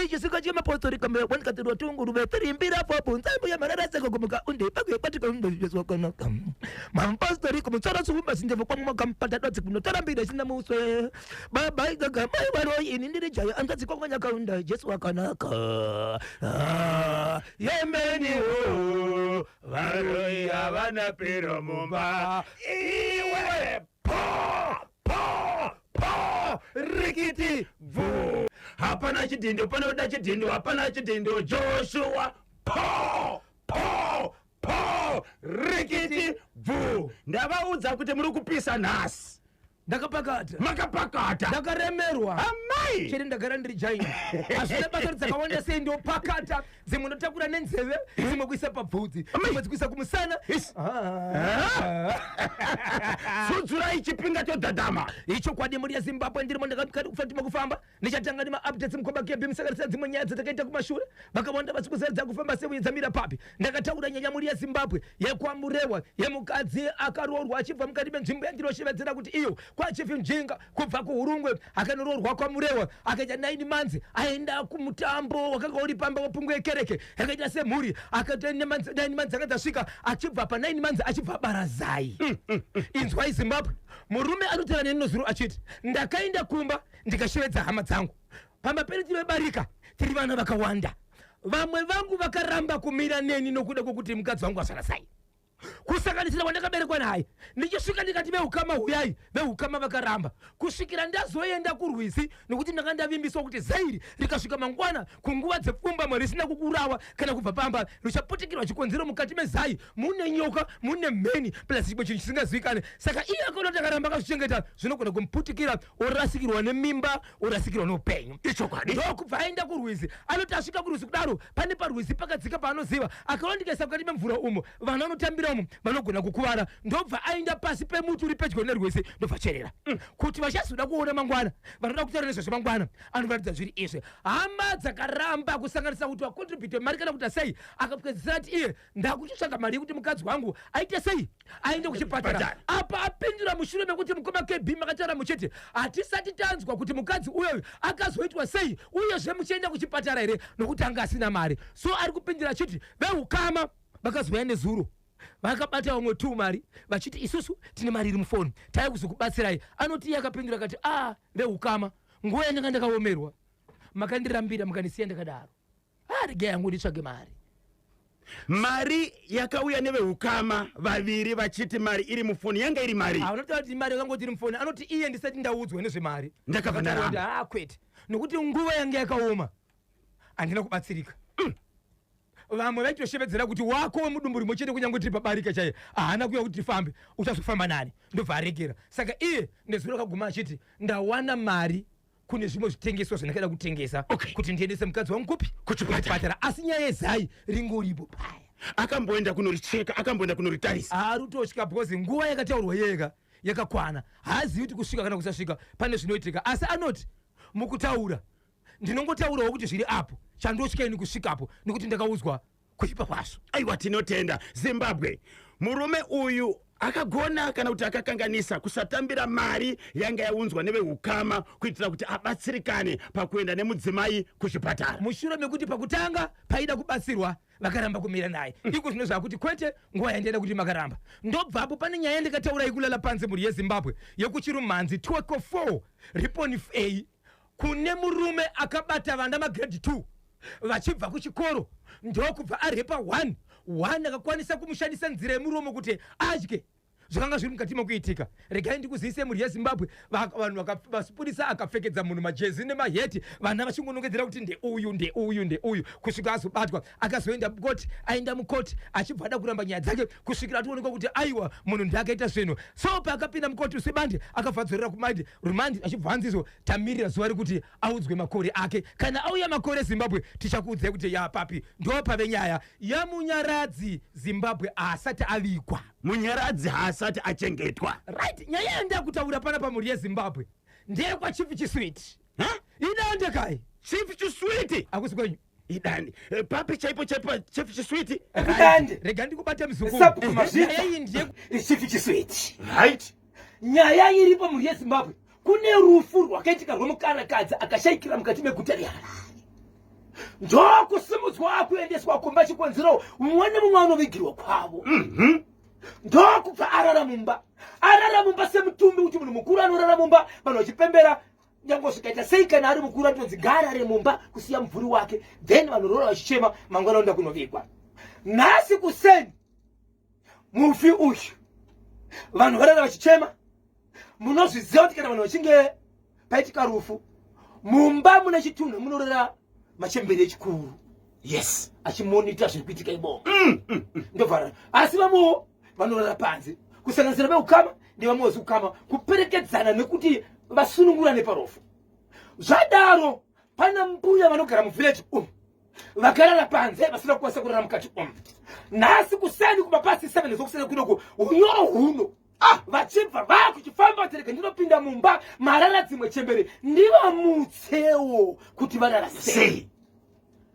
Ichisiko chemapostori kambe wanikatirwa tunguruve tirimbira popo nzambo yamarara sekogumuka unde pakwe patika unde Mapostori kumutsara sumba sindevo kwamwa kampata dotsi kunotarambira isina muswe. Baba igaga mai varoi ini ndiri jaya anzadzi kwangu nyakaunda Jesu wakanaka. Ah, yemeni wo Varoi havana pero mumba. Iwe po po po rikiti bvu. Hapana chidhindo panoda chidhindo hapana chidhindo Joshua po po po rikiti bvu. Ndavaudza kuti muri kupisa nhasi. Ndakapakata. Makapakata. Ndakaremerwa. Amai. Chete ndagara ndiri jaini. Hazvina basa kuti dzakawanda sei ndopakata. Dzimwe ndotakura nenzeve, dzimwe kuisa pabvudzi, dzimwe dzikuisa kumusana. Yes. Ah. Sudzurai chipinga chodhadhama. Ichokwadi mhuri yeZimbabwe ndirimo ndakafamba kufamba. Ndichatanga nemaupdates mukoma KB musakarisa dzimwe nyaya dzatakaita kumashure. Vakawanda vasi kuzaridza kufamba sei uye dzamira papi. Ndakataura nyaya mhuri yeZimbabwe yekwaMurewa yemukadzi akaroorwa achibva mukati menzvimbo yandinoshevedzera kuti iyo kwaChief Mjinga kubva kuHurungwe akanoroorwa kwaMurewa akaita 9 months aenda kumutambo wakanga uri pamba wepungwe yekereke yakaita semhuri akaita 9 months akati asvika achibva pa 9 months achibva abara zai. Inzwai Zimbabwe murume anotaura neni nozuro achiti ndakaenda kumba ndikashevedza hama dzangu pamba pedu tiri vebarika tiri vana vakawanda vamwe vangu vakaramba kumira neni nokuda kwokuti mukadzi wangu azvara sai kusanganisira wandakaberekwa naye ndichisvika ndikati veukama huyai veukama vakaramba kusvikira ndazoenda kurwizi nokuti ndanga ndavimbiswa kuti zairi rikasvika mangwana kunguva dzepfumbamwe risina kukurawa kana kubva pamba richaputikirwa chikonzero mukati mezai mune nyoka mune mheni plus chimwe chinhu chisingazivikane saka iye akaona kuti akaramba akazvichengeta zvinogona kumuputikira orasikirwa nemimba orasikirwa neupenyu Ichokwadi. Ndokubva aenda kurwizi. Anoti asvika kurwizi kudaro, pane parwizi pakadzika paanoziva. Akaona ndikaisa mukati memvura umo, vana vanotambira umo vanogona kukuvara. Ndobva aenda pasi pemuti uri pedyo nerwizi, ndobva acherera. Kuti vachazoda kuona mangwana, vanoda kutaura nezvazvo mangwana, anovaratidza zviri izvi. Hama dzakaramba kusanganisa kuti vacontribute mari kana kuita sei, akapedzisira ati iye ndakuchitsvaga mari yekuti mukadzi wangu aite sei aende kuchipatara. Apa apindura mushure mekuti mukoma KB makataura muchiti hatisati tanzwa kuti mukadzi uyoyu akazoitwa sei uyezve muchienda kuchipatara here nokuti anga asina mari. So ari kupindura achiti veukama vakazouya nezuro vakabata vamwe 2 mari vachiti isusu tine mari iri mufoni tauya kuzokubatsirai. Anoti iye akapindura akati a veukama nguva yandanga ndakaomerwa makandirambira mukandisiya ndakadaro. Ah, regai yangu nditsvage mari. Mari yakauya neveukama vaviri vachiti mari iri mufoni yanga iri mari. Ah, unotaura kuti mari yakangoti iri mufoni. Anoti iye ndisati ndaudzwa nezvemari. Ndakabva ndaramba. Ah, kwete. Nokuti nguva yanga yakaoma. Handina kubatsirika. Vamwe vaitoshevedzera kuti wako wemudumbu rimwe chete kunyange tiri pabarika chaiye haana kuuya kuti tifambe uchazofamba nani ndobva aregera. Saka iye nezuro akaguma achiti ndawana mari kune zvimwe zvitengeswa zvandakada kutengesa Okay. kuti ndiendese mukadzi wangu kupi Kuchipatara. asi nyaya yezai ringoripo paya Akamboenda kunoricheka, akamboenda kunoritarisa. Haarutotya because nguva yakataurwa yega yakakwana. Haazivi kuti kusvika kana kusasvika pane zvinoitika, asi anoti mukutaura ndinongotaurawo kuti zviri apo, chandotya ini kusvikapo nekuti ndakaudzwa kuipa kwazvo. Aiwa, tinotenda Zimbabwe. Murume uyu akagona kana kuti akakanganisa kusatambira mari yanga yaunzwa nevehukama kuitira kuti abatsirikane pakuenda nemudzimai kuchipatara. Mushure mekuti pakutanga paida kubatsirwa vakaramba kumira naye, iko zvino zvakuti kwete, nguva yandaida kuti makaramba. Ndobvapo pane nyaya yandakataura yekulala panze mhuri yeZimbabwe yekuChirumhanzi Tweko 4 Ripon A kune murume akabata vana magrade 2 vachibva kuchikoro ndokubva arepa 1 1 akakwanisa kumushandisa nzira yemuromo kuti adye zvakanga zviri mukati mekuitika. Regai ndikuzivise mhuri yeZimbabwe, vanhu vasipurisa akapfekedza munhu majezi nemaheti, vana vachingonongedzera kuti ndeuyu ndeuyu ndeuyu kusvika azobatwa. Akazoenda mukoti, aenda mukoti achibva ada kuramba nyaya dzake kusvikira atoonekwa kuti aiwa munhu ndiakaita zvinhu. So paakapinda mukoti usebande akabva adzorera kumandi rumandi achibva anzizo tamirira zuva rekuti audzwe makore ake. Kana auya makore Zimbabwe tichakuudzai kuti yapapi. Ndopave nyaya yaMunyaradzi. Zimbabwe haasati avigwa. Munyaradzi haasati achengetwa. Right, nyaya yandakutaura panapa mhuri yeZimbabwe ndeyekwaChief Chiswiti. Huh? Idande kai. Chief Chiswiti? Hakusi kwenyu. Idande. Papi chaipo chaipo Chief Chiswiti? Idande. Rega ndikubate muzukuru. Sabhuku Mazvita. Nyaya iyi ndiye Chief Chiswiti. Right. Nyaya iripo mhuri yeZimbabwe, kune rufu rwakaitika rwemukarakadzi akashaikira mukati meguta reHarare. Ndokusimudzwa akuendeswa kumba, chikonzero mumwe nemumwe anovigirwa kwavo. Ndokubva arara mumba, arara mumba semutumbi, kuti munhu mukuru anorara mumba vanhu vachipembera, nyange zvikaita sei. Kana ari mukuru anotonzi ngaarare mumba kusiya mumvuri wake, then vanhu rora vachichema, mangwana oenda kunovigwa. Nhasi kuseni mufi uyu, vanhu varara vachichema. Munozviziva kuti kana vanhu vachinge paitika rufu, mumba mune chitunha munorara machembere echikuru achimonita zviri kuitika imomo. Ndobva asi vamwewo vanorara panze, kusanganisira veukama nevamwe vezi ukama, kuperekedzana nekuti vasunungurane parufu. Zvadaro, pana mbuya vanogara muvillage umu vakarara panze, vasina kukwanisa kurara mukati umu. Nhasi kuseni kumapasi 7 dzokuseni kunoku, unyoro huno, vachibva vakuchifamba, tereke ndinopinda mumba marara dzimwe chembere, ndivamutsewo kuti varara sei. Sei?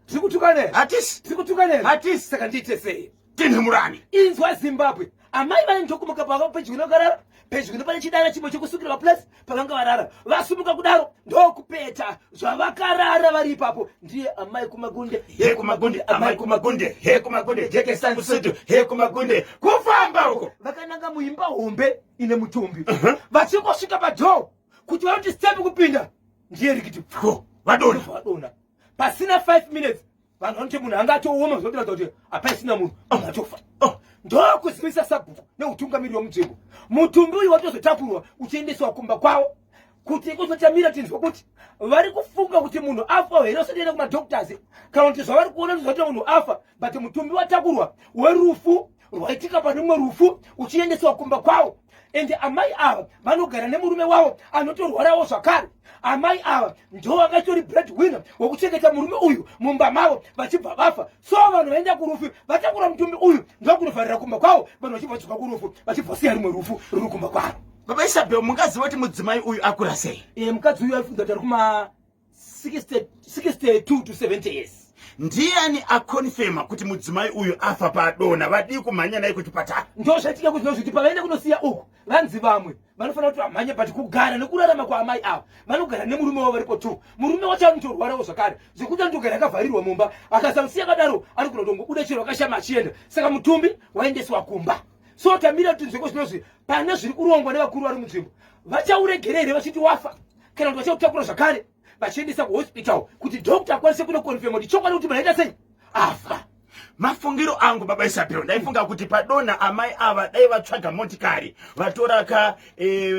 Tiri kutukana? Hatisi. Tiri kutukana? Hatisi. Saka ndiite sei? Tinhimurani. Inzwa Zimbabwe, amai vane ndokumuka pava pedyo nevakarara, pedyo nepane chidara chimwe chekusukira paplace pavanga varara. Vasumuka kudaro, ndokupeta zvavakarara vari ipapo. Ndiye amai kumagunde. He kumagunde, amai kumagunde, he kumagunde, jekesani musutu, he kumagunde, kufamba uko. Vakananga muimba hombe ine mutumbi. Vachingosvika padoor kuti vanoti step kupinda, ndiye rikiti pfu, vadona. Vadona pasina 5 minutes. Vanhu vanoti munhu anga atooma, zvotoratidza kuti hapaisina munhu, munhu atofa. Ndokuzivisa sabhuku neutungamiriri wemunzvimbo. Mutumbi uyu watozotakurwa uchiendeswa kumba kwavo kuti kuzotamira tinzwa kuti vari kufunga kuti munhu afa here, usati enda kumadoctors, kana kuti zvavari kuona ndizvati munhu afa. But mutumbi watakurwa werufu rwaitika pane rumwe rufu uchiendeswa kumba kwavo. Ende amai ava vanogara nemurume wavo anotorwarawo zvakare. Amai ava ndo vakatori bread winner wekuchengeta murume uyu mumba mavo, vachibva vafa. So vanhu vaenda kurufu vatakura mutumbi uyu, ndokunovharira kumba kwavo. Vanhu vachibva vadzoka kurufu, vachibva siya rimwe rufu ruri kumba kwavo. Baba Isabel, mungaziva kuti mudzimai uyu akura sei? Mukadzi uyu aifunga kuti ari kuma 60 62 to 70 years. Ndiani aconfirma kuti mudzimai uyu afa padona? Vadii kumhanya naye kuchipatara? Ndo zvaitika kuti zvinozviti pavaenda kunosiya uku, vanzi vamwe vanofanira kuti vamhanye, but kugara nekurarama kwaamai ava, vanogara nemurume wavo varipo two. Murume wacho anotorwarawo zvakare, zvekuti anotogara akavharirwa mumba. Akasamusiya akadaro, anogona kutongobuda chero akashama achienda. Saka mutumbi waendeswa kumba. So tamira kuti nzveko zvinozvi pane zviri kurongwa nevakuru vari munzvimbo. Vachauregere here vachiti wafa, kana kuti vachautakura zvakare vachiendesa kuhospital kuti doctor akwanise kunoconfirma kuti chokwadi kuti munhu aita sei, afa? Mafungiro angu, baba Isabel, ndaifunga kuti padona amai ava, dai vatsvaga motikari, vatora ka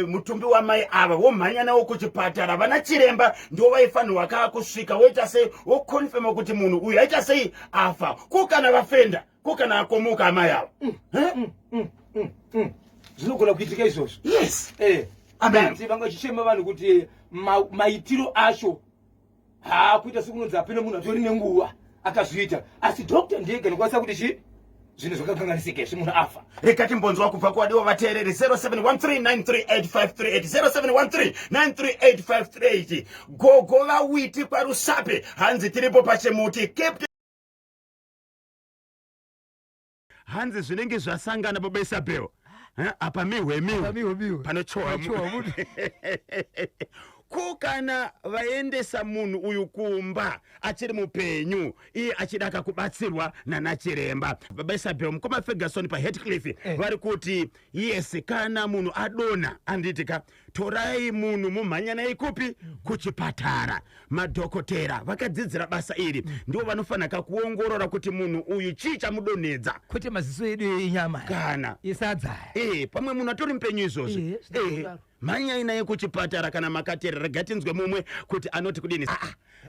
mutumbi wamai ava, vomhanya nawo kuchipatara. Vana chiremba ndo vaifanirwa ka kusvika, woita sei, woconfirma kuti munhu uyu aita sei, afa. Ko kana vafenda? Ko kana akomoka amai ava? Eh? Zvinogona kuitika izvozvo. Amen. But vanga vachichema vanhu kuti maitiro acho haakuita sekunonzi apine munhu atori nenguva akazviita, asi doctor ndiye anokwanisa kuti chi zvinhu zvakakanganisika izvi, munhu afa. Rega timbonzwa kubva kuwadiwa vateereri. 0713938538, 0713938538. Gogo vawiti kwaRusape, hanzi tiripo pachemuti Captain. Hanzi zvinenge zvasangana, baba Isabel. Eh, apa mihwe mihwe. Mihwe mihwe. Panochowa. Panochowa munhu. Ko kana vaendesa munhu uyu kumba achiri mupenyu, iye achida kakubatsirwa nanachiremba? Baba Isabel, mukoma Ferguson paHatcliffe vari kuti yes, kana munhu adona, anditi ka, torai munhu mumhanya naye kupi? Kuchipatara. Madhokotera vakadzidzira basa iri ndivo vanofanira kuongorora kuti munhu uyu chii chamudonhedza. Kwete maziso edu enyama. Kana isadza. Pamwe munhu atori mupenyu izvozvi. Zvinodaro. Mhanyai naye kuchipatara kana makateerera. Rega tinzwe mumwe kuti anoti kudini.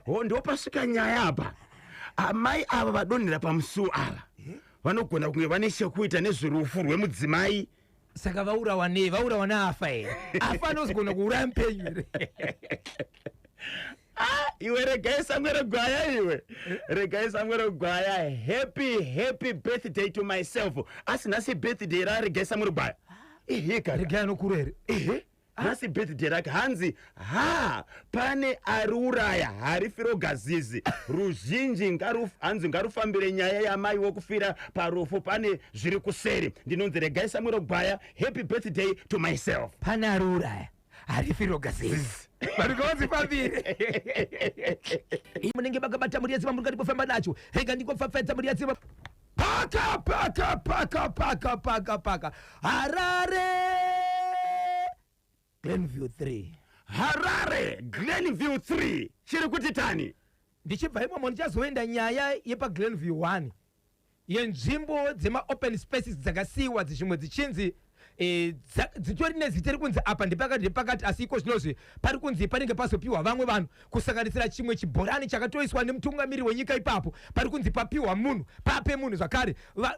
Ho, ndopasvika nyaya apa. Amai ava vadonhera pamusuwo ava vanogona kunge vane chekuita nezverufu rwemudzimai. Saka vaurawa nei? Vaurawa naafa here? Afa anozogona kuuraya mupenyu here? Iwe, regai samwe regwaya. Iwe, regai samwe regwaya. Happy, happy birthday to myself. Asi nhasi birthday raRegai samwe regwaya. Ehe kaka. Regai anokura here? Ehe, nhasi birthday rake. Hanzi ha, pane ariuraya, harifi roga zizi. Ruzhinji hanzi ngarufambire nyaya yamai wokufira parufu, pane zviri kuseri. Ndinonzi Regai Samwero Gwaya. Happy birthday to myself. Pane ariuraya, harifi roga zizi. Vanhu ngavadzifambire. Munenge. Vanenge vakabata mhuri yeZimbabwe, mukati kufamba nacho. Rega ndikofafadza mhuri yeZimbabwe. Paka paka paka paka paka paka Harare, Glenview 3. Harare, Glenview 3, chiri kuti tani? Ndichibva imomo ndichazoenda nyaya yepaGlenview 1 yenzvimbo dzemaopen spaces dzakasiyiwa, dzimwe dzichinzi dzitori nezita rekunzi apa ndepakati ndepakati, asi iko zvinozvi pari kunzi panenge pazopiwa vamwe vanhu, kusanganisira chimwe chibhorani chakatoiswa nemutungamiri wenyika. Ipapo pari kunzi papiwa munhu, pape munhu zvakare.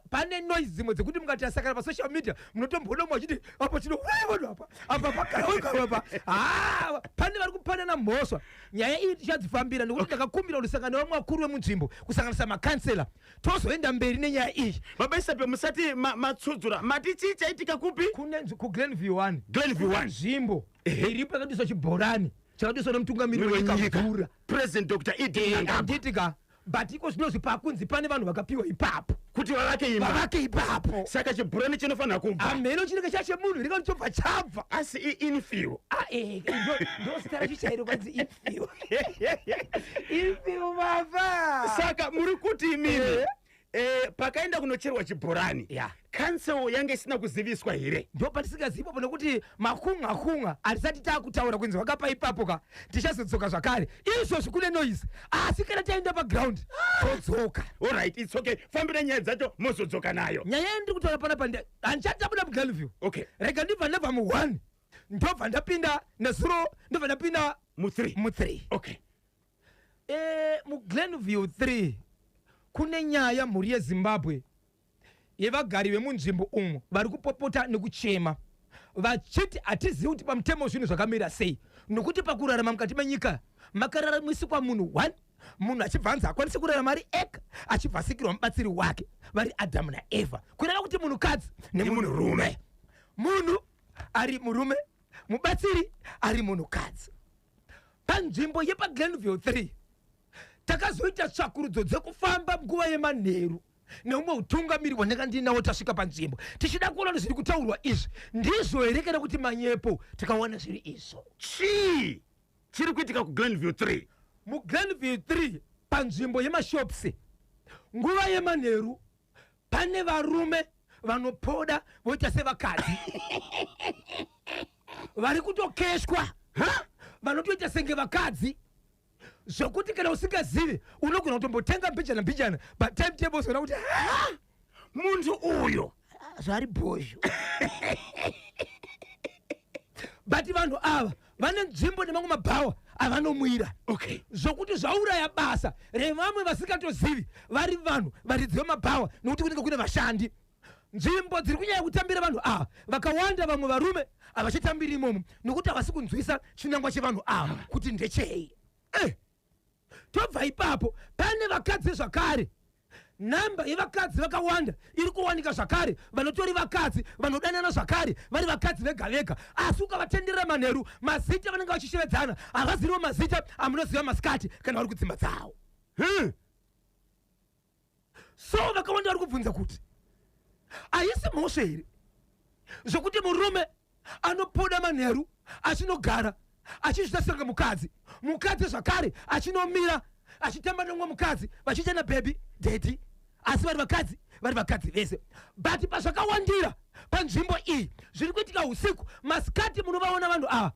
Pane noise dzimwe dzekuti mukati asakana pasocial media munotomboona mumwe achiti apo tinouraya vanhu apa, apa pakaraapa apa. Ha, pane vari kupanana mhosva. Nyaya iyi tichadzifambira nekuti ndakakumbira kuti sangano vamwe vakuru vemunzvimbo, kusanganisa makansela, tozoenda mberi nenyaya iyi. Baba Isabe, musati matsudzura, mati chii chaitika kupi? Kune kuGlenview 1. Glenview 1. Nzvimbo iripo yakadiswa chibhorani chakadiswa nemutungamiri wenyika mvura, President Dr ED Mnangagwa. Handiti ka? But iko zvinozvi pakunzi pane vanhu vakapiwa ipapo kuti vavake imba. Vavake ipapo. Saka chibhorani chinofanira kubva. Hamheno chinenge chachemunhu rikanochobva chabva. Asi iinfill. Ah, ndo zita racho chairo, kwanzi infill, infill baba. Saka muri kuti imimi pakaenda kunocherwa chibhorani, council yange isina kuziviswa here? Ndo patisingazivipo, nekuti makunga kunga hatisati taakutaura kunzi vakapa ipapo ka. Tichazodzoka zvakare. Izvozvi kune noise, asi kana taenda paground todzoka. Alright, it's okay, fambira nyaya dzacho, mozodzoka nayo. Nyaya yandiri kutaura panapa, handichatabuda muGlenview. Rega ndibva ndabva mu1, ndobva ndapinda nezuro, ndobva ndapinda mu3. Mu3. MuGlenview 3 kune nyaya, mhuri yeZimbabwe, yevagari vemunzvimbo umo vari kupopota nekuchema vachiti hatizivi kuti pamutemo zvinhu zvakamira sei, nokuti pakurarama mukati menyika makararamisikwa munhu 1, munhu achibva anzi akwanisi kurarama ari ega, achibva asikirwa mubatsiri wake, vari Adhamu naEvha, kureva kuti munhukadzi nemunhurume, munhu ari murume, mubatsiri ari munhukadzi. Panzvimbo yepaGlenview 3 takazoita tsvakurudzo dzekufamba nguva yemanheru neumwe utungamiri hwandanga ndinawo. Tasvika panzvimbo tichida kuona kuti zviri kutaurwa izvi ndizvo here kana kuti manyepo, tikaona zviri izvo. Chii chiri kuitika kuGlenview 3? MuGlenview 3, panzvimbo yemashops, nguva yemanheru pane varume vanopoda voita sevakadzi vari kutokeshwa, vanotoita senge vakadzi, zvokuti kana usingazivi unogona kutombotenga mbijana mbijana, but timetable uzoona kuti ha, munhu uyo zvari bhozho. But vanhu ava vane nzvimbo nemamwe mabhawa avanomwira, zvokuti zvauraya basa revamwe vasingatozivi vari vanhu varidzi vemabhawa, nokuti kunenge kune vashandi. Nzvimbo dziri kunyanya kutambira vanhu ava vakawanda, vamwe varume havachatambiri imomo nokuti havasi kunzwisa chinangwa chevanhu ava kuti ndechei. Tobva ipapo, pane vakadzi zvakare. Nhamba yevakadzi vakawanda iri kuwanika zvakare, vanotori vakadzi vanodanana zvakare vari vakadzi vega vega, asi ukavatenderera manheru, mazita vanenge vachishevedzana havaziriwo mazita amunoziva masikati kana vari kudzimba dzavo. So vakawanda vari kubvunza kuti haisi mhosva here zvokuti murume anopoda manheru achinogara achizvita senge mukadzi, mukadzi zvakare achinomira achitamba nemumwe mukadzi, vachiita nababy daddy, asi vari vakadzi, vari vakadzi vese? But pazvakawandira panzvimbo iyi zviri kuitika usiku. Masikati munovaona vanhu ava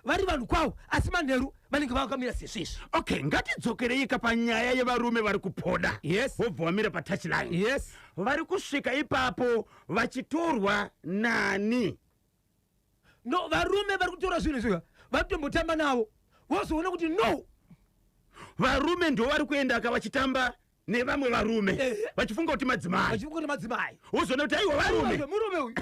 vari vanhu kwavo, asi manheru vanenge vakamira sesvisvi. Okay, ngatidzokereika panyaya yevarume vari kupoda, vobva vamira patouchline. Vari kusvika ipapo vachitorwa nani? No, varume vari kutora zvinhu izvi varitombotamba navo, vozoona kuti no. Varume ndo vari kuendaka vachitamba nevamwe varume, vachifunga kuti madzimai. Vachifunga kuti madzimai. Wozoona kuti aiwa, varume. Murume uyu.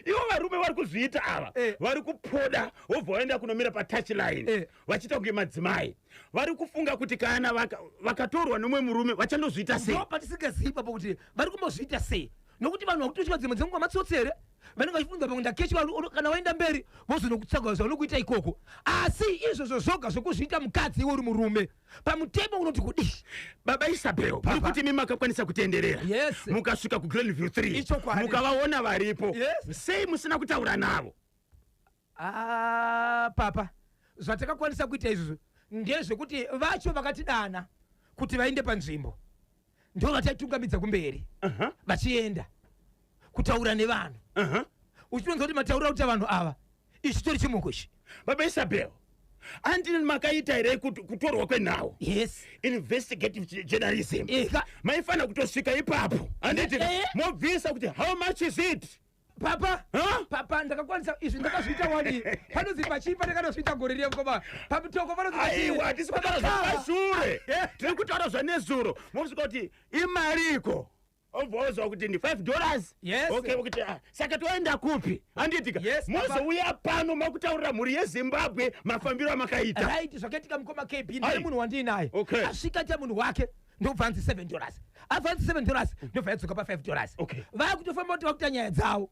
Ivo varume vari kuzviita ava, vari kupoda vobva vaenda kunomira patouchline, vachiita kunge madzimai, vari kufunga kuti kana vakatorwa nomumwe murume vachandozviita sei? Ndo patisingazivi ipapo kuti vari kumbozviita sei, nokuti vanhu vakutotywa dzimwe dzenguva matsotsi here vanenge vachifunga pamwe ndakechwa. Kana waenda mberi vozonokutsvaga zvaunokuita ikoko. Asi izvozvo zvoga zvokuzviita mukadzi iwe uri murume, pamutemo unoti kudii? Baba Isabel, muri kuti imi makakwanisa kutenderera, Yes. mukasvika kuGlenview 3, Ichokwadi. mukavaona varipo. Yes. Sei musina kutaura navo? Ah, papa, zvatakakwanisa kuita izvozvo. Ndezvekuti vacho vakatidana kuti vaende panzvimbo, ndo vataitungamidza kumberi vachienda kutaura nevanhu. Uchitonzwa kuti mataurira kuti vanhu ava, ichi chitori chimuko ichi. Baba Isabel, andini makaita here kutorwa kwenhau? Yes. Investigative journalism. Eka. Maifanira kutosvika ipapo, handiti? Eh. Mobvisa kuti how much is it? Papa. Huh? Papa, ndakakwanisa izvi, ndakazviita wani panonzi pachipa, ndakatozviita gore riya mukoma pamutoko panonzi Aiwa, hatisi kutaura Pakakava. zvapashure, tiri kutaura zvanezuro. Mosvika kuti imariko, obva wozwa kuti ndi $5. Yes. Okay, kuti ah, saka toenda kupi, handitika? Yes, papa. Mozouya pano makutaurira mhuri yeZimbabwe mafambiro amakaita. Right, zvakaitika mukoma KB, ndine Ai. munhu wandiinaye. Asvika cha munhu wake, ndobva anzi $7, abva anzi $7, ndobva yadzoka pa $5. Vakutofamba kuti vakuita nyaya dzavo,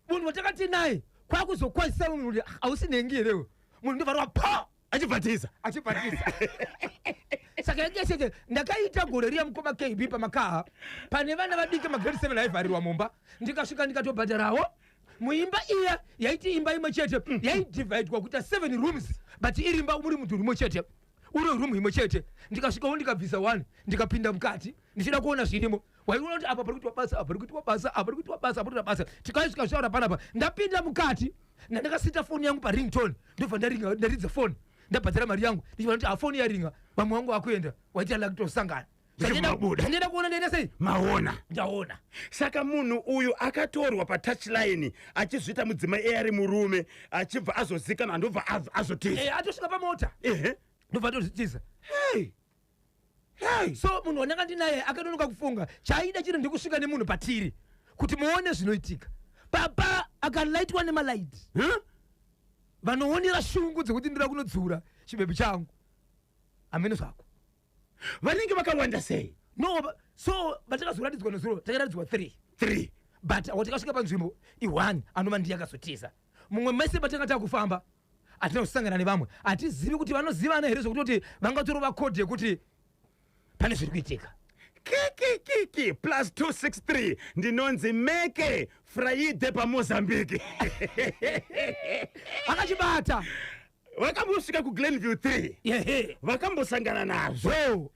munhu watakati naye kwakuzokwazisa munhu kuti, "Ah, hausi nhengi herewe?" Munhu ndobva rwa pa. Achibvatiza. Achibvatisa. Saka yange chete ndakaita gore riya mukoma KB pamakaha pane vana vadiki magrade 7 aivharirwa mumba. Ndikasvika ndikatobhadharawo muimba iya yaiti imba imwe chete yaidivhaidwa kuita 7 rooms, but iri imba muri mudhuri umwe chete, uri room imwe chete. Ndikasvikawo ndikabvisa 1, ndikapinda mukati ndichida kuona zvirimo. Waiona kuti apa pari kuitwa basa, apa pari kuitwa basa, apa pari kuitwa basa, apa pari kuitwa basa. Tikaisvika zvaura panapa, ndapinda mukati, ndandakasita foni yangu paringtone, ndobva ndaringa, ndaridza foni, ndabhadhara mari yangu, ndichiona kuti afoni yaringa, vamwe vangu vakuenda waita laki tosangana. Ndichimabuda. Ndenda kuona, ndaenda sei. Maona. Ndaona. Saka munhu uyu akatorwa patouchline achizviita mudzimai, iye ari murume, achibva azozikanwa, ndobva azotiza. Atosvika pamota. Ndobva atozvitiza. Hey. Hey. So munhu wandanga ndinaye akanonoka kufunga, chaaida chiri ndikusvika nemunhu patiri kuti muone zvinoitika. Papa akalaitwa nemalaiti. Huh? Vanoonera shungu dzekuti ndira kunodzura chibhebi changu, hamene zvako. Vanenge vakawanda sei? No, so vatakazoratidzwa nezuro takaratidzwa 3. 3. But watakasvika panzvimbo i1 anova ndiye akazotiza. Mumwe mese patanga takufamba hatina kusangana nevamwe, hatizivi kuti vanozivana here zvekutoti vangatorova kodhi yekuti pane zviri kuitika. Kikikiki plus 263, ndinonzi Meke Fraide paMozambique. Akachibata. Vakambosvika kuGlenview 3? Yehe. Vakambosangana nazvo? So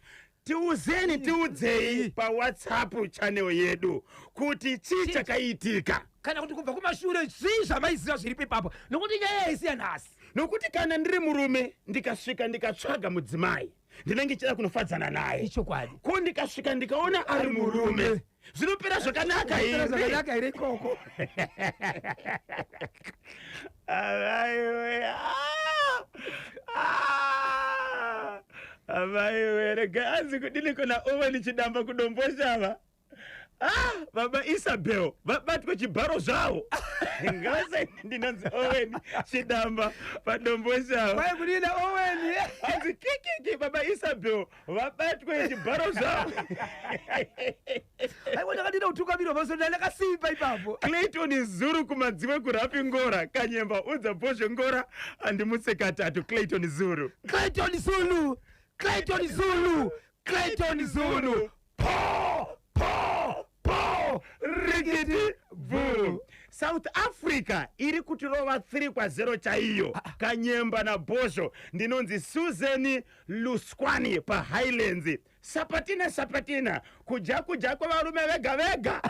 Tiuzeni, tiudzei paWhatsApp channel yedu kuti chii chakaitika. Kana kuti kubva kumashure zvii zvamaiziva zviripo ipapo, nokuti nyaya yaisiya nhasi. Nokuti kana ndiri murume ndikasvika ndikatsvaga mudzimai, ndinenge ndichida kunofadzana naye. Ichokwadi. Ko ndikasvika ndikaona ari murume, zvinopera zvakanaka here? Zvakanaka here ikoko? Amaiwe, ah! Ah! Amaiwe, rega anzi kudini kona Owen Chidamba kuDomboshava. Ah, baba Isabel vabatwe chibharo zvavo ngavasai. Ndinonzi Owen Chidamba paDomboshava. Kwai kudina Owen? Anzi kikiki, baba Isabel vabatwe chibharo zvavo. Aiwa, ndakadina kutungamirwa pamusoro, ndakasimba ipapo. Clayton Zuru kuMadziwe kuRapingora Kanyemba, udza Bhozho Ngora andimutse katatu. Clayton Zuru. Clayton Zulu, Clayton Zulu, Clayton Zulu, po po po. Rikiti bvu, South Africa iri kutirova 3 kwa0 chaiyo. Kanyemba naBhozho, ndinonzi Susan Luswani paHighlands. Sapatina sapatina, kudya kudya kwevarume vega vega.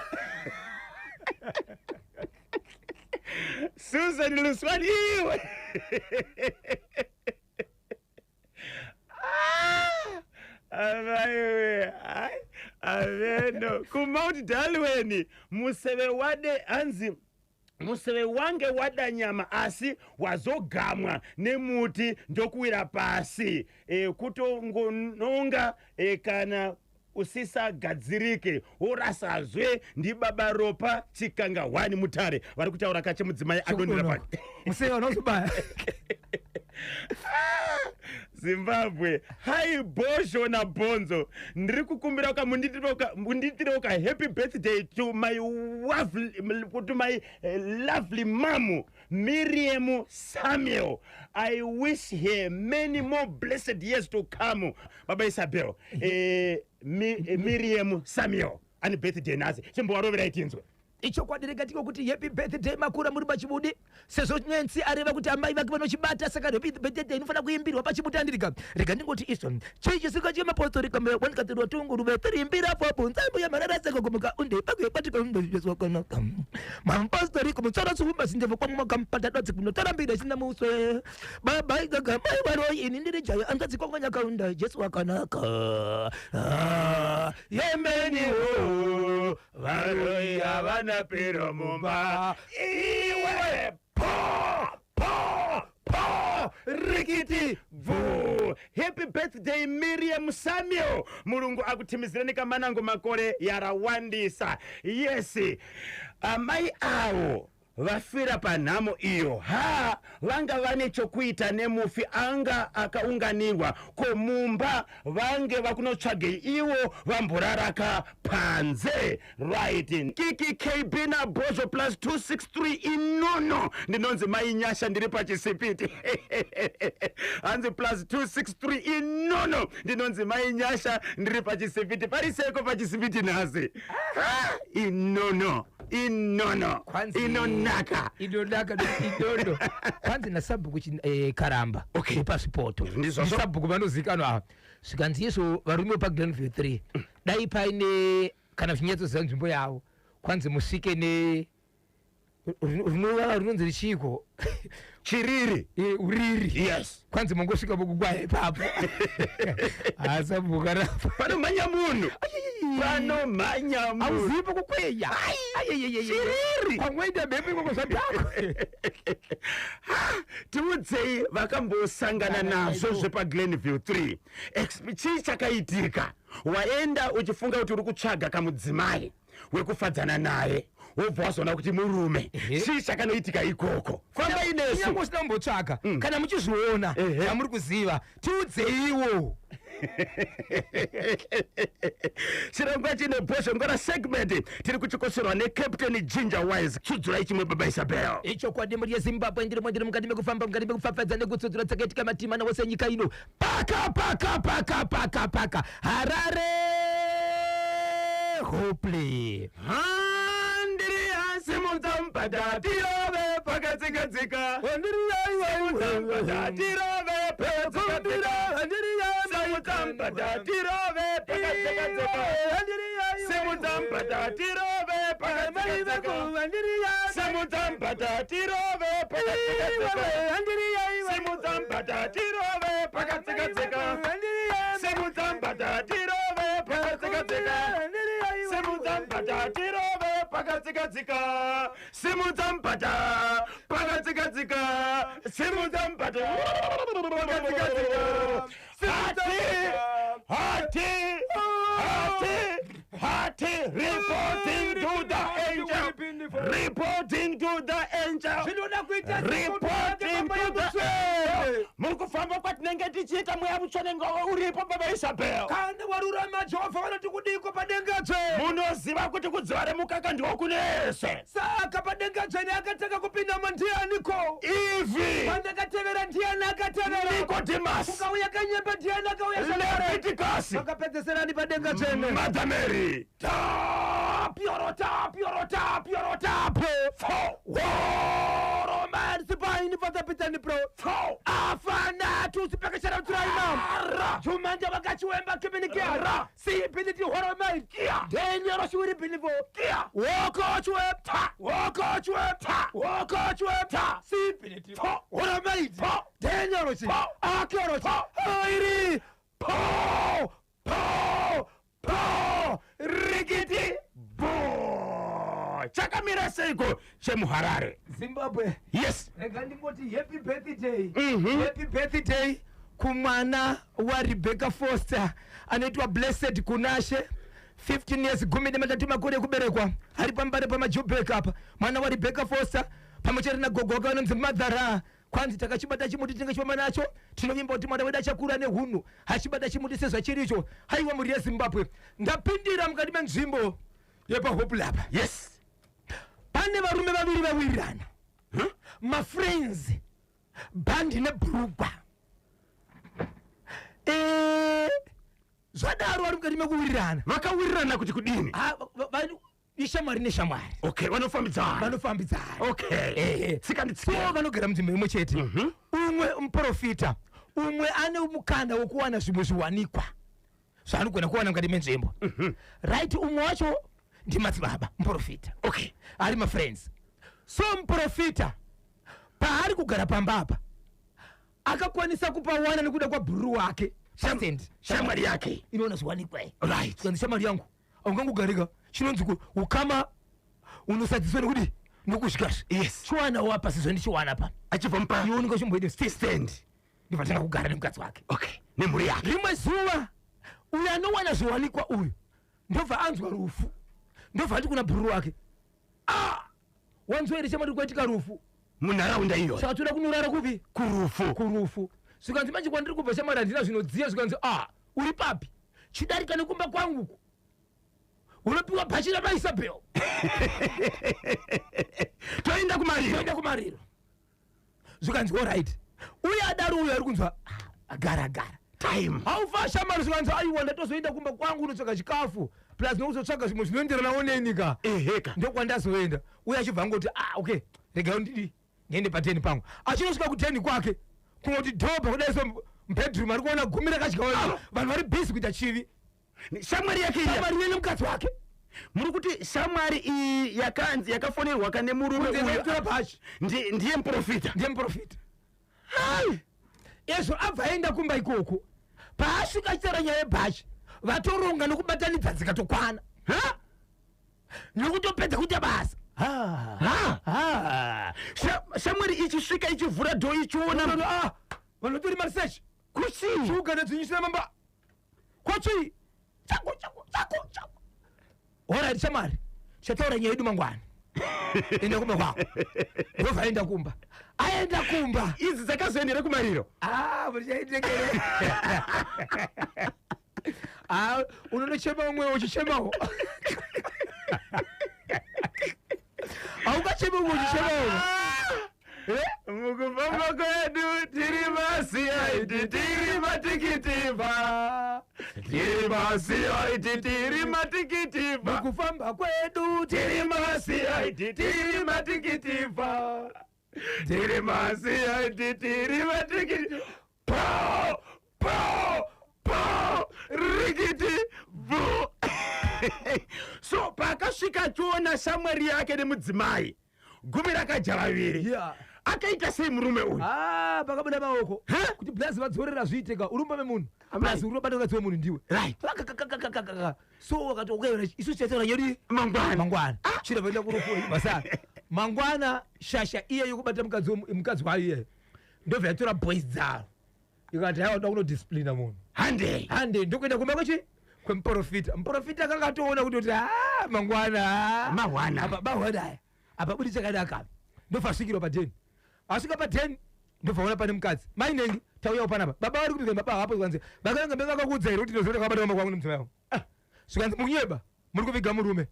Susan Luswani iwe. Ah! Amaiwe, ai aveno kuMount Darwin, museve wade, hanzi museve wange wada nyama asi wazogamwa nemuti ndokuwira pasi, kutongononga kana usisagadzirike worasazve. Ndibaba Ropa Chikanga 1 Mutare, vari kutaura kache mudzimai adonhera pano. Museve unozobaya. Zimbabwe, hai Bhozho naBhonzo, ndiri kukumbira mundiitirewo ka happy birthday to my lovely mum Miriam Samuel. I wish her many more blessed years to come. Baba Isabel, Miriam Samuel ane birthday nhasi, chimbovaroverai tinzwe. Ichokwadi, rega tingokuti happy birthday makura muri pachibudi, sezvo Nyensi areva kuti amai vake vanochibata, saka happy birthday inofanira kuimbirwa pachibuti andirika. Rega ndingoti izvo chii chisika chemapostori kambe wanikatirwa tunguruve tirimbira popo nzambo yamarara sekogomuka unde pakuyepatikazwakanaka mapostori kumutsoro suumba sindevo kwamumakampata dodzi kunotarambira china muswe baba igaga mai varoi ini ndiri jaya anzadzi kwanganyakaunda Jesu wakanaka. Ah, yemeni o varoi havana pero mumba iwe. Po po po, rikiti bvu. Happy birthday, Miriam Samuel. Mulungu akutimizireni kamanango makore yarawandisa. Yes, amai avo vafira panhamo iyo ha vanga vane chokuita nemufi anga akaunganirwa ko mumba vange vakunotsvagei ivo vamboraraka panze. Right, Kiki KB naBozo +263 inono. Ndinonzi Mai Nyasha, ndiri pachisipiti. Hanzi +263 inono. Ndinonzi Mai Nyasha, ndiri pachisipiti. Pariseko pachisipiti nhasi. Ah, inono inono. Inonaka. Inonaka inono. Kwanzi nasabhuku Karamba. Epasipoto. Ndizvozvo. Ndisabhuku vanozikanwa ava. Zvikanzi izvo varume vepaGlenview 3, dai paine kana zvinyatsoziva nzvimbo yavo, kwanzi musvike ne rinova rinonzi richiko. Chiriri. Uriri. Yes. Kwanzi mungosvika mukukwaya ipapo asabhuku Karamba. Panomhanya munhu, panomhanya munhu. Hauzivi pokukweya. Chiriri. Pamweita mhepo ikoko zvadhakwa. Tiudzei vakambosangana nazvo zvepaGlenview 3. Chii chakaitika? Waenda uchifunga kuti uri kutsvaga kamudzimai wekufadzana naye, wobva wazoona kuti murume. Chii chakanoitika ikoko? Fambai nesu. Kunyange usina kumbotsvaga, kana muchizviona zvamuri kuziva, tiudzeiwo. Chirongwa chine Bhozhongora segment tiri kuchikoserwa neCaptain Ginger Wise. Tsudzurai chimwe, Baba Isabel. Ichokwadi, muri yeZimbabwe, ndirimo ndiri mukati mekufamba, mukati mekupfapfadza nekutsudzura dzakaitika matima nawose nyika ino. Paka paka paka paka paka Harare Hopley. Handiri simudza mubhadha tirove pakadzikadzika, simudza mubhadha tirove pakadzikadzika, simudza mubhadha tirove pakadzikadzika, simudza mubhadha tirove pakadzikadzika, simudza mubhadha tirove pakadzikadzika, simudza mubhadha tirove pakadzikadzika, simudza mubhadha tirove pakadzikadzika, simudza mubhadha tirove pakadzikadzika, simudza mubhadha pakadzikadzika, simudza mubhadha pakadzikadzika. Hati hati hati hati, reporting to the angel, reporting to the angel. Zvinoda kuita Reporting to the angel. Muri kufamba kwatinenge tichiita, mweya mutsvene uripo, Baba Isabel. Kana warurama, Jehovha vanoti kudiko padenga tsvene? Munoziva kuti kudziva remukaka ndiwo kunese. Saka padenga tsvene akatanga kupindamo ndianiko? Ivi. Pandakatevera ndiani akatevera? Nicodemus. Kukauya kanyemba ndiani akauya zvakare? Leviticus. Vakapedzeserani padenga tsvene? Mother Mary. Tapioro tapioro tapioro tapo Fo. Roman sipaini fatapitani pro. Fo. Afana tusipekeshera turaima jumanja vakachiwemba kiminikia. Ra. Sipiniti horomai denyoro shiwiri binivo wokochwe wokochwe wokochwe sipiniti horomai denyoro shi akyoro shi airi po po po Rikiti bo. Chakamira seiko chemuHarare? Zimbabwe. Yes. Rega ndingoti happy birthday. Happy birthday kumwana waRebecca Foster anoitwa Blessed Kunashe, 15 years, 13 makore ekuberekwa, ari pambare pamaJubek apa. Mwana waRebecca Foster pamwe chete nagogo wake vanonzi Madhara. Kwanzi takachibata chimuti tinenge chifamba nacho, tinovimba kuti mwana wedu achakura nehunhu achibata chimuti sezvachiricho. Haiwa, mhuri yeZimbabwe, ndapindira mukati menzvimbo yepaHopley apa. Pane varume vaviri vawirirana, mafriends, bhandi nebhurugwa. Zvadaro vari mukati mekuwirirana. Vakawirirana kuti kudini? Ah, Ishamwari neshamwari. Okay, vanofambidzana. Vanofambidzana. Okay. Ehe. Tsika So nditsika. vanogara munzvimbo imwe chete. Umwe muprofita, umwe ane mukana wekuwana zvimwe zviwanikwa zvaanogona kuwana mukati menzvimbo. Right, umwe wacho ndimadzibaba muprofita. Okay. Ari mafriends. So muprofita paari kugara pamba apa akakwanisa kupawana nekuda kwabhururu wake Pasend. Shamwari yake. Inoona zviwanikwa iyi. Right. Kanzi shamwari yangu aungangogarika chinonzi ukama unosadziswa nekuti nokuzvikazvi. Yes. Chiwana wapa sezvo ndichiwana pa Achibva mupa iwe unenge uchimboita stand. Ndibva tanga kugara nemukadzi wake. Okay, nemhuri yake. Rimwe zuva uyu anowana zviwanikwa uyu ndobva anzwa rufu, ndobva ati kuna bhururu wake, a wanzwa here shamwari kwaitika rufu munharaunda iyoyo? Saka toda kunorara kupi? Kurufu. Kurufu. Zvikanzi manje kwandiri kubva shamwari handina zvinodziya. Zvikanzi a uri papi? Chidarika nekumba kwanguku unopiwa bhachi raMaisabel. Toenda kumariro. Toenda kumariro. Zvikanzi alright. Uye adaro uyo ari kunzwa, "Ah, agara agara Time. Haufa shamwari." Zvikanzi aiwa, ndatozoenda kumba kwangu unotsvaga chikafu plus nokuzotsvaga zvimwe zvinoenderanawo nenika. Eheka. Ndokwandazoenda. Uye achibva angoti, ah okay, regai ndidi ndiende pateni pangu. Achinosvika kuteni kwake kungoti dhobha kudai so mubedroom ari kuona gumi rakadyawa, vanhu vari busy kuita chivi. Shamwari yake iya. Shamwari iye nemukadzi wake. Muri kuti shamwari iyi yakanzi yakafonerwa kane murume uyu Tora bhachi. Ndiye muprofita. Ndiye muprofita. Ai ezvo abva aenda kumba ikoko, paasvika achitaura nyaya yebhachi, vatoronga nokubatanidza dzikatokwana. Ha? Nokutopedza kuita basa. Ha? Ha. Shamwari ichisvika ichivhura dho ichiona Vanhu, ah, vanotori maresearch. Kuchii? Shuga nedzinyisira mamba kochi chako chako chako chako. Alright shamwari, chataura nyaya yedu mangwana, enda kumba kwako. Ndobva aenda kumba, aenda kumba. Idzi dzakazoendere kumariro. Ah, muchaitekere. Ah, unonochema umwe uchichemawo, haungachemi umwe uchichemawo. Eh? Mukufamba kwedu tiri maCID, tiri matikitivha, tiri maCID, tiri matikitivha. Mukufamba kwedu tiri maCID, tiri matikitivha, tiri maCID, tiri matikiti po po po rikiti bu. So paakasvika achiona shamwari yake nemudzimai gumi rakadya vaviri, akaita sei murume uyu? Ah, pakabuda maoko Ha? kuti blazi vadzorera zviiteka urumba memunhu. Amai. Blazi uri ubata mukadzi wemunhu ndiwe. Right. Vakakakakakakaka. So wakati ukaona isu tichataura nyaya mangwana. Mangwana chirabva enda kurufu basa mangwana. Shasha iye yokubata mukadzi mukadzi wayo iye ndobva yatora boys dzaro ikati haiwa, toda kunodisciplina munhu. Handei. Hande. Ndokuenda kumba kwechi kwemuprofita. Muprofita akanga atoona kuti a mangwana, ah, Mahwana. apa mahwana aya apa budi chakanaka. Ndobva asvikirwa padheni. Asvika padheni ndobva ona pane mukadzi mainengi, tauyawo panapa, baba vari kuti baba hapo. Zvikanzi vakanga mbe vakakuudza here kuti ndinozoenda kwabata kumba kwangu nemudzimai wangu? Ah, zvikanzi mukunyeba, muri kuviga murume,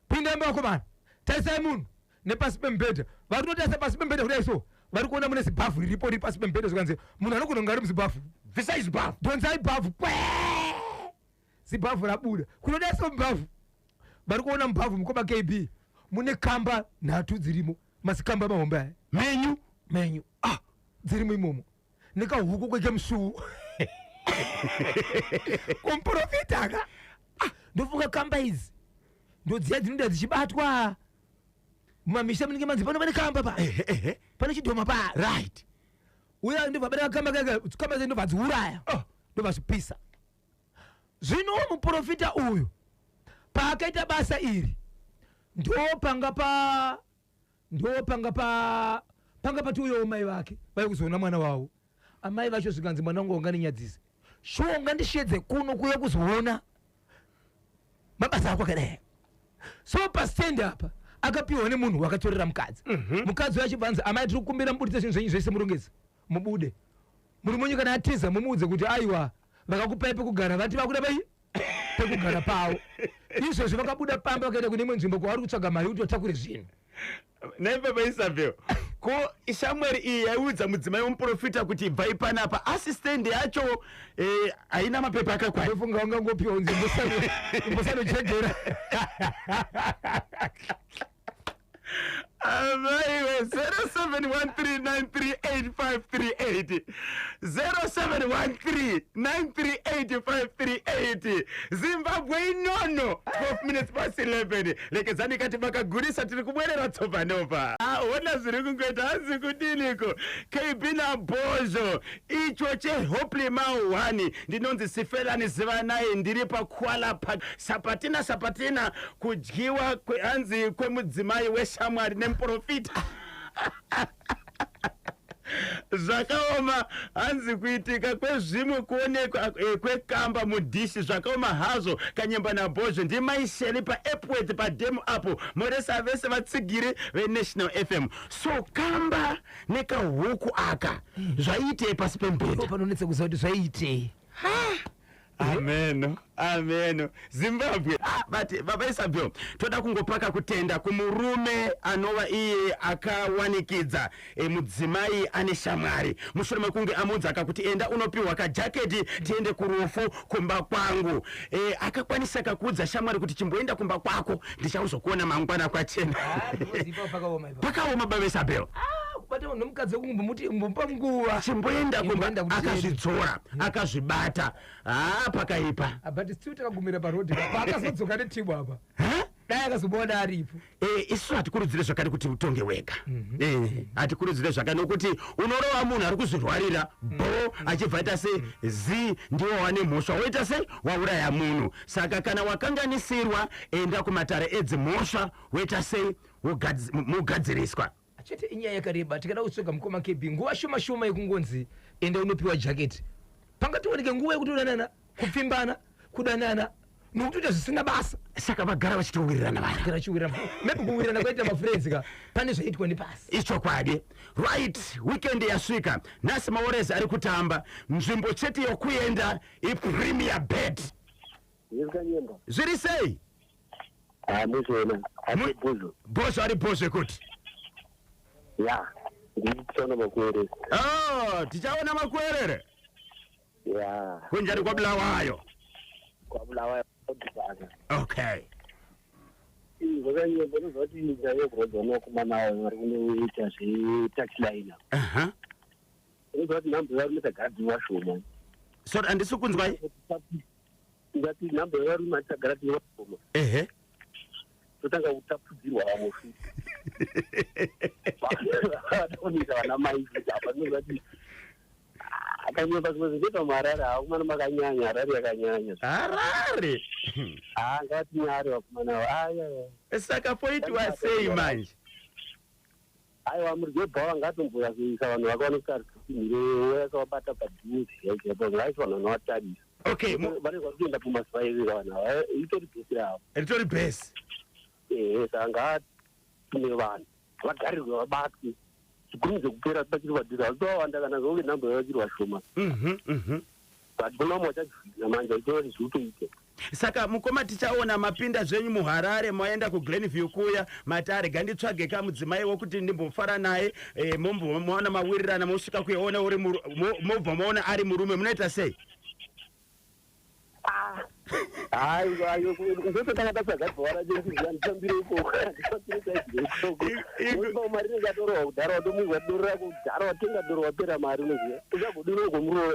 pindai mbakomana, tarisai munhu nepasi pemubhedha. Vari kutotarisa pasi pemubhedha kudai so vari kuona mune zibhavhu riripo riri pasi pemubhedha. Zvikanzi munhu anogona kunge ari muzibhavhu. Bvisai zvibhavhu. Dhonzai bhavhu kwe, zibhavhu rabuda. Kunodai so mubhavhu vari kuona mubhavhu mukoma KB mune kamba nhatu dzirimo, mazikamba mahombe aya. Menyu. Menyu, ah, dzirimo imomo nekahuku kwekemusuwu kumuprofita ka. Ah, ndofunga kamba idzi ndodziya dzinoda dzichibatwa mumamisha munenge manzi pano pane kamba pa Ehe, ehe. pane chidhoma pa. Right. Uya ndobva bada kamba kaka kamba dze ndobva dziuraya. Oh. Ndobva zvipisa. Zvino muprofita uyu paakaita basa iri ndo panga pa ndo panga pa panga pati uyowo mai vake vai kuzoona mwana wavo. Amai vacho zvikanzi mwana wangu wanganinyadzisa shuwa, ungandishedze kuno kuya kuzoona mabasa ako akadai. So pastand apa akapiwa nemunhu wakatorera mukadzi. Mukadzi uyo achibva anzi, amai, tiri kukumbira mubudise zvinhu zvenyu zvese murongedze mubude. Murume wenyu kana atiza mumuudze kuti aiwa, vakakupai pekugara, vati vakuda pai pekugara pavo. Izvozvo vakabuda pamba vakaenda kune imwe nzvimbo kwavari kutsvaga mari kuti vatakure zvinhu. Nai baba Isabel. Ko shamwari iyi yaiudza mudzimai wemuprofita kuti ibvai panapa, asi stand yacho haina mapepa akakwana. Ndofunga wangangopiwa unzi imbosanochegera. Amaiwe, 0713938538, 0713938538. Zimbabwe inono 12 minutes past 11. Lekedzani kati makagurisa, tiri kubwerera tsovanova. Ona zviri kungoita, hanzi kudiniko KB naBhozho icho cheHopley ma1. Ndinonzi Sifelani Zivanai, ndiri paKwala pa Sapatina. Sapatina kudyiwa hanzi kwemudzimai weshamwari nemuprofita zvakaoma. Hanzi kuitika kwezvimwe kuonekwa kwekamba mudhishi zvakaoma hazvo. Kanyemba naBhozho, ndimaisheli paEpworth padhemu apo. Moresa vese vatsigiri veNational FM. So kamba nekahuku aka zvaiitei pasi pembedha? Panonetsa kuziva kuti zvaiitei. Ameno, ameno, Zimbabwe. But baba Isabel, toda kungopaka kutenda kumurume anova iye akawanikidza mudzimai ane shamwari mushure mekunge amuudza akakuti enda unopiwa kajaketi tiende kurufu kumba kwangu. Akakwanisa kakuudza shamwari kuti chimboenda kumba kwako, ndichauzokuona mangwana kwachena. Pakaoma ipapo. Pakaoma, baba Isabel. Kubata munhu nomukadzi wekumbomuti mbomupa nguva. Chimboenda kumba. Chimboenda kuti Akazvidzora, akazvibata. Haa, pakaipa. But still takagumira parodhi paakazodzoka netimu apa. Ha? Dai akazomuona aripo. Isusu hatikurudzire zvakare kuti utonge wega. Hatikurudzire zvakare nokuti unorova munhu ari kuzvirwarira bo achibva aita sei zi ndiwo wane mhosva, woita sei, wauraya munhu. Saka kana wakanganisirwa, enda kumatare edzimhosva, woita sei, mugadziriswa. Chete inyaya yakareba, tikada kutsvaga mukoma KB nguva shoma shoma yekungonzi enda unopiwa jaketi, pangatooneke nguva yekuti udanana, kupfimbana, kudanana nokutoita zvisina basa. Saka vagara vachitowirirana vana. Kana chiwirirana, maybe kuwirirana kwaita mafriends ka, pane zvaitwa nepasi. Ichokwadi. Right, weekend yasvika. Nhasi maWarriors ari kutamba. Nzvimbo chete yokuenda iPremier Bet. Yekanyemba. Zviri sei? Handizvona. Handibhuzo. Bhozho ari bhozho kuti Ya. Ndichiona makuerere. Oh, tichaona makuerere. Ya. Kunjani kwaBulawayo? KwaBulawayo kudhaka. Okay. Zvakanyemba, unoziva kuti nyaya yekurwadza nevakomana avo vari kunoita zvetaxi line. Unoziva kuti nhamba yevarume tagara tiri vashoma. Sorry, handisi kunzwai. Ndati nhamba yevarume hatitagara tiri vashoma. Totanga kutapudzirwa vamwe futi. Vatoonesa vana mai futi apa, unoziva kuti akanyemba zvimwe zvinoita muHarare, hakumana makanyanya, Harare yakanyanya. Harare. Ha, ngatinyare vakomana avo, aya. Saka poitwa sei manje? Aiwa, muridzi webhawa ngatomboya kuisa vanhu vakaoneka mhire yakavabata padhuze chaipo, ngaisi vanhu vanovatarisa. Okay. Vanenge vari kuenda pumazuva evera vanhu ava, itori bhesi ravo. Ritori bhesi. Ehe, saka ngaatume vanhu vagarirwe, vabatwe, zvikurumidze kupera pachiri padhuze. Hazvitowawanda kana zvonge nhamba yavachiri vashoma, but kuna vamwe vachadzivhira manje vachitora kuti zvikutoite. Saka mukoma tichaona mapinda zvenyu muHarare, maenda kuGlenview kuya, mati arega nditsvage kamudzimai wokuti ndimbofara naye, mombomaona mawirirana, mosvika kuyaona uri mobva maona ari murume, munoita sei? Hayi, ndototanga tatsvaga bhawa racho, ndiziva ndifambire ikoko, ndifambire chaizvo ikoko. Mari inenge yatorohwa kudhara, watomuudza doro rako kudhara, watenga doro, wapera mari, unoziva uchagodini ugomurowa.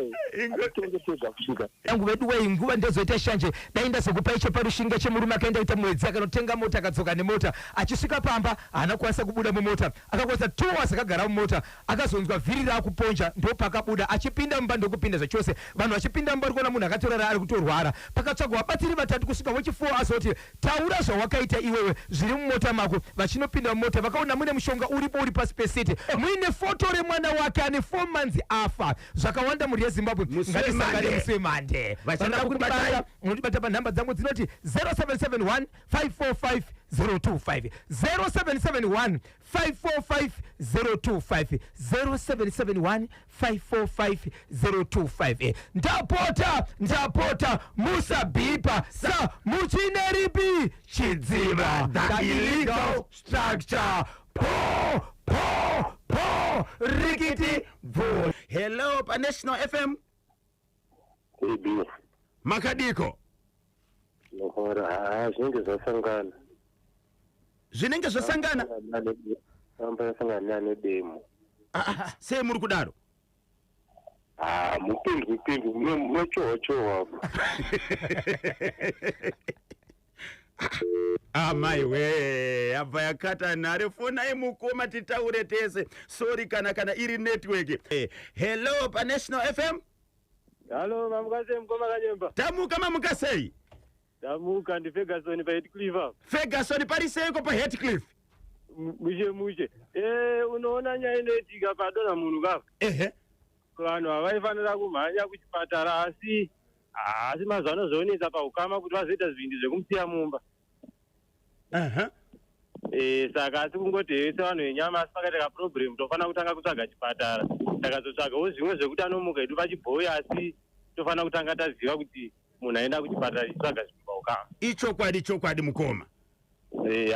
Tonge tega futika. Yangu vedu wei, nguva ndozoita shanje. Dai ndazokupai cheparushinga chemurume akaenda kuita mwedzi, akanotenga mota, akadzoka nemota. Achisvika pamba haana kukwanisa kubuda mumota, akakwanisa 2 hours akagara mumota. Akazonzwa vhiri raakuponja, ndopakabuda achipinda mumba, ndokupinda zvachose. Vanhu vachipinda mumba vari kuona munhu akatorara ari kutorwara. Pakatsvagwa vabatsiri vatatu kusvika wechifour azoti, "Taura zvawakaita iwewe, zviri mumota mako." Vachinopinda mumota vakaona mune mushonga uripo, uri pasi pesiti, muine foto remwana wake ane 4 months afa. Zvakawanda, mhuri yeZimbabwe. Musi Ngatisangane weMande. musi weMande. Vachada Vanoda kukubatai. kutibata, unotibata panhamba dzangu dzinoti 0771 545 025, 0771 545 025, 0771 545 025. Ndapota, ndapota, musabhipa sa muchine ripi chidziva. The The illegal structure. Po po. Po rikiti bvu. Hello paNational FM. Ebi. Makadiko? Nohora, haa, zvinenge zvasangana. Zvinenge zvasangana? Amba yasangana neane demo. Ah, ah, sei muri kudaro? Ah, mupindwi pindwi munochohwa chohwa apo. Amai we, abva yakata nhare. Fonai mukoma titaure tese. Sorry kana iri network. Hello paNational FM. Halo, mamuka sei mukoma Kanyemba? Tamuka, mamuka sei? Tamuka, ndi Ferguson pa Heathcliff apa. Ferguson, pari seiko paHeathcliff? Mushe mushe. Unoona nyaya inoitika padonha munhu kapa. Vanhu havaifanira kumhanya kuchipatara, asi mazuva ano zvoonetsa paukama kuti vazoita zvindi zvekumusiya mumba. Saka asi kungoti hese vanhu venyama, asi pakaita kaproblem tofanira kutanga kutsvaga chipatara. Takazotsvagawo zvimwe zvekuti anomuka hedu pachibhoyi, asi tofanira kutanga taziva kuti munhu aenda kuchipatara achitsvaga zvinhu paukama. Ichokwadi, chokwadi mukoma.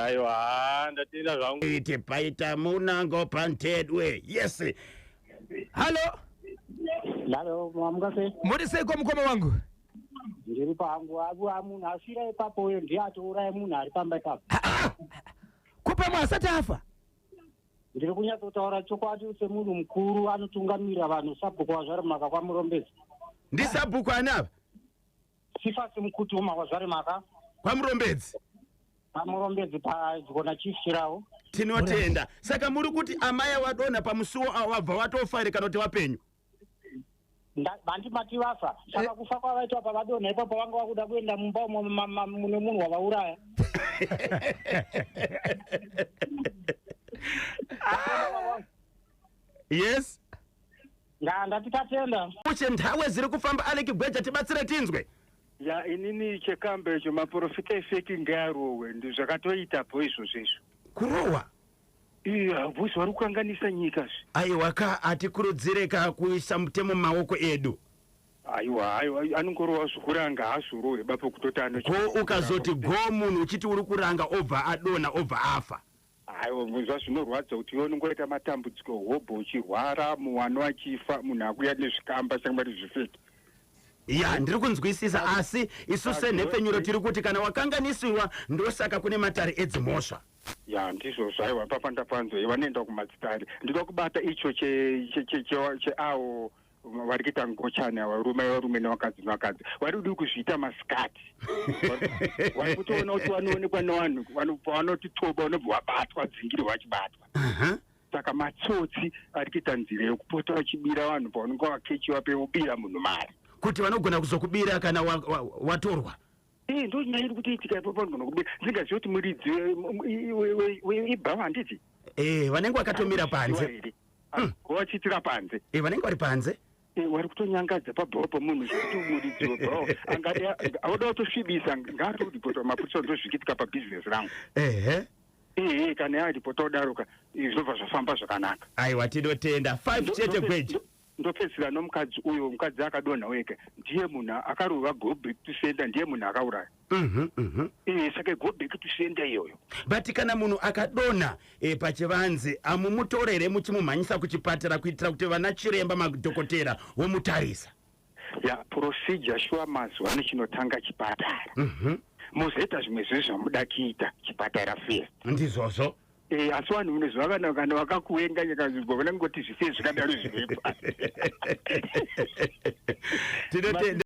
Aiwa, haa, ndatenda zvangu. Ite paita munango pantedwe. Yes. Hallo. Halo, mamuka sei? Muri seiko mukoma wangu? Ndiri pangu. Abu munhu asvira ipapo uyo ndiye atouraya munhu ari pamba ipapo. Kupa mwe asati afa. Ndiri kunyatsotaura chokwadi semunhu mukuru anotungamirira vanhu, sabhuku waZvaremaka kwaMurombedzi. Ndisabhuku ani ava? Sifasi Mukutuma waZvaremaka. KwaMurombedzi. PaMurombedzi, padyo naChief Chirawo. Tinotenda. Saka muri kuti amai wadonha pamusuwo avo wabva watofa here kana kuti wapenyu? Vandimati vafa. Saka kufa kwavaitwa pavadonha ipapo, vanga vakuda kuenda mumba umo mune munhu wavauraya. Yes. Ndati tatenda. Uche nthawe ziri kufamba. Aleki Gweja, tibatsire tinzwe. Ya, inini chekambe icho, maprofita efake ngaarohwe, ndi zvakatoitapo izvozvo izvo. Kurohwa? Iya, bhosi, vari kukanganisa nyika zve. Aiwa ka, hatikurudzire ka kuisa mutemo mumaoko edu. Aiwa, aiwa, anongorohwa zvokuranga, haazorohwe bapo kutoti ano. Ko ukazoti go munhu uchiti uri kuranga, obva adonha, obva afa? Aiwa, muzva zvinorwadza kuti iwe unongoita matambudziko hobho uchirwara, muwano achifa, munhu akuya nezvikamba sangati zvifake. Ya, ndiri kunzwisisa, asi isu senhepfenyuro tiri kuti kana wakanganisirwa, ndosaka kune matare edzimhosva. Ya, ndizvozvo. Aiwa, papa ndapanzo, vanoenda kumadzitare. Ndinoda kubata icho cheawo vari kuita ngochani ava, varume varume nevakadzi nevakadzi, vari kudi kuzviita masikati. Vari kutoona kuti vanoonekwa nevanhu pavanoti toba, vanobva vabatwa, dzingiri vachibatwa. Saka matsotsi ari kuita nzira yekupota vachibira vanhu pavanonge vakechiwa peubira munhu mari. Kuti vanogona kuzokubira kana watorwa. Ndo nyaya iri kutoitika ipapo, vanogona kubira. Ndingaziva kuti muridzi ibhawa, handiti? Vanenge vakatomira panze. Vachiitira panze. Vanenge vari panze. Vari kutonyangadza pabhawa pomunhu zvekuti muridzi webhawa angade auda kutosvibisa, ngaatoripota mapurisa, ndozvikiitika pabhizinesi rangu. Ehe, kana yaripota kudaroka, zvinobva zvafamba zvakanaka. Aiwa, tinotenda. 5 chete, Gweja. Ndopedzisira nomukadzi uyo, mukadzi akadonha wega, ndiye munhu akarova go back to sender, ndiye munhu akauraya. Saka go back to sender iyoyo. But kana munhu akadonha pachivanze, amumutorere muchimumhanyisa kuchipatara kuitira kuti vana chiremba, madhokotera vomutarisa? Ya, procedure shuwa, mazuva ano chinotanga chipatara. Mozoita zvimwe zvezvo zvamuda kuita, chipatara first. Ndizvozvo. Asi vanhu munoziva kana vakakuvenga nyika, vanongoti zvise zvikadaro zvivepo. Tinotenda.